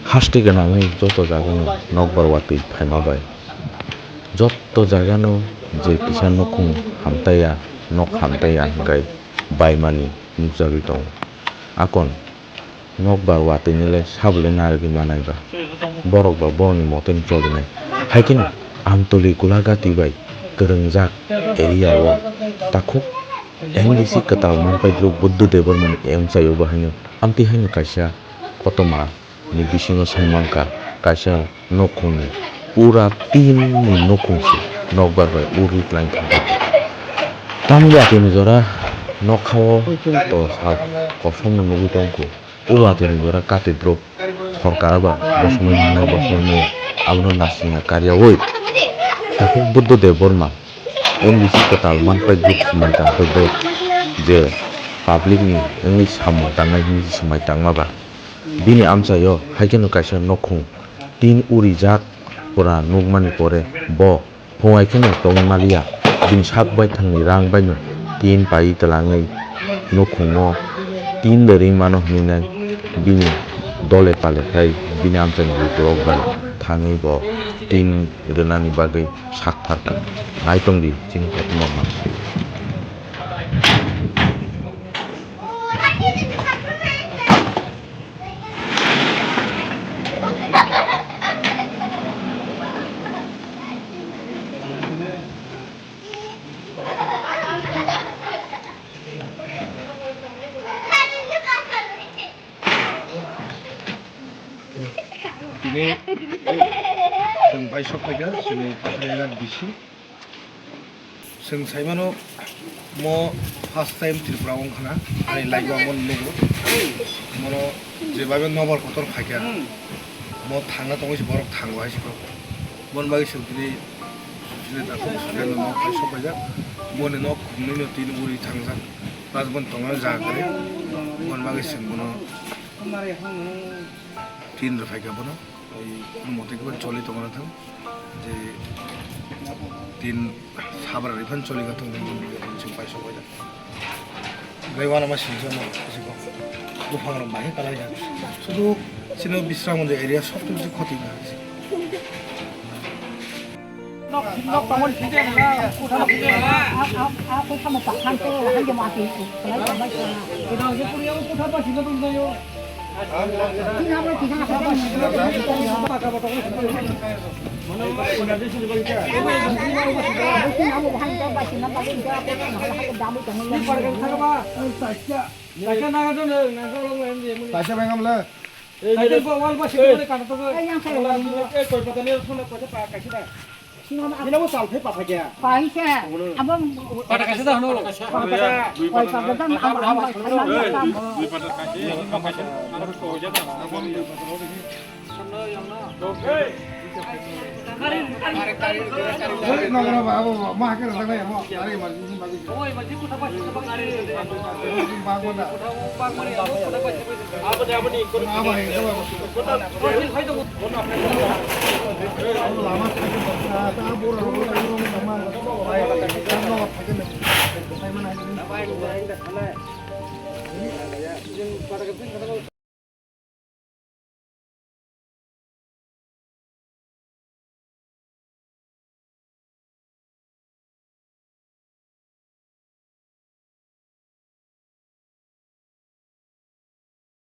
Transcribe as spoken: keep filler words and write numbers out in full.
Haste gwnangwi joto jagano nokbar watwi phaima bai joto jagano je kisa nukhung hamtaiya, nok hamtaiya hwnkhe baimani nukjagwi tongo. Akon nokbar watwinile sabole narwgwi manaiba, borokba borokni moteni cholinai. Haikheno Amtoli Golagati bai kwrwngjak area o takhuk M D C kwtal manpai Buddha Debbarmani M chaio bahaino amtwi haino kaisa kotorma ni bisingo saimankha, kaisa nukhungni pura tin ni nukhung se nokbar bai urwi twlang thangkha. Tamni atini jora nokha o to sal kosom no nugwi tongkhu. O atini jora kati borok sorkar ba bosongni nangnai bosongni abono nasingya karyawi takhuk Buddha Debbarma M D C kwtal manpai duk manka hwnkhe je public ni wngwi samung tangnai hinwi swmai tangma ba. Bini amchaio haikheno kaisa nukhung tin urijak pura nukmani pore bo phungai kheno tongwi maliya. Bini sak baithangni rang baino tin pai twlangwi nukhungo tin da ringmano hinwi nai bini dole pale khai bini amchaini borok bai thangwi bo tin rwnani bagwi sak pharkha. Naitongdi chini kothoma mansi. Tini chwng bai sok phaikha chini Tripura bisi. Chwng saimano mo first time Tripura wngkha na, ani life o amo nugo. Mono jebabe nobar kotor phaikha. Mo thangna tongwi se borok thango hai se kok. Mon bagwi chwng tini sujile dakho sujile nok hai sok paijak. Boni nok khumnwi no tini uri thangjak. Plus bon tongna jaga kwrwi. Mon bagwi chwng bono tin rw phaikha bono. Oi, ang mote khe choli tongna thang. Je tin sabra rifan choli ka thang, chwng pai sok bai da. Bai wana ma sinjo mo, siko. Buphang rok bahai kalai ya. Sudu sino Bisramganj area sob tu khoti na. Nok, nok tamon sinde na, kutha no sinde na. Kaisa bengam le. Kaisa bo wal ba sini kata to. Ini mo sal phe patha kya? Paisa. Abo pata kaisa da hano. Pata kaisa. Pata kaisa da hano. Dui pata kaisa. Hey, no, no, abo, abo, ma hakera sa nai mo. Ari ma jin ba. Abo ni, abo ni.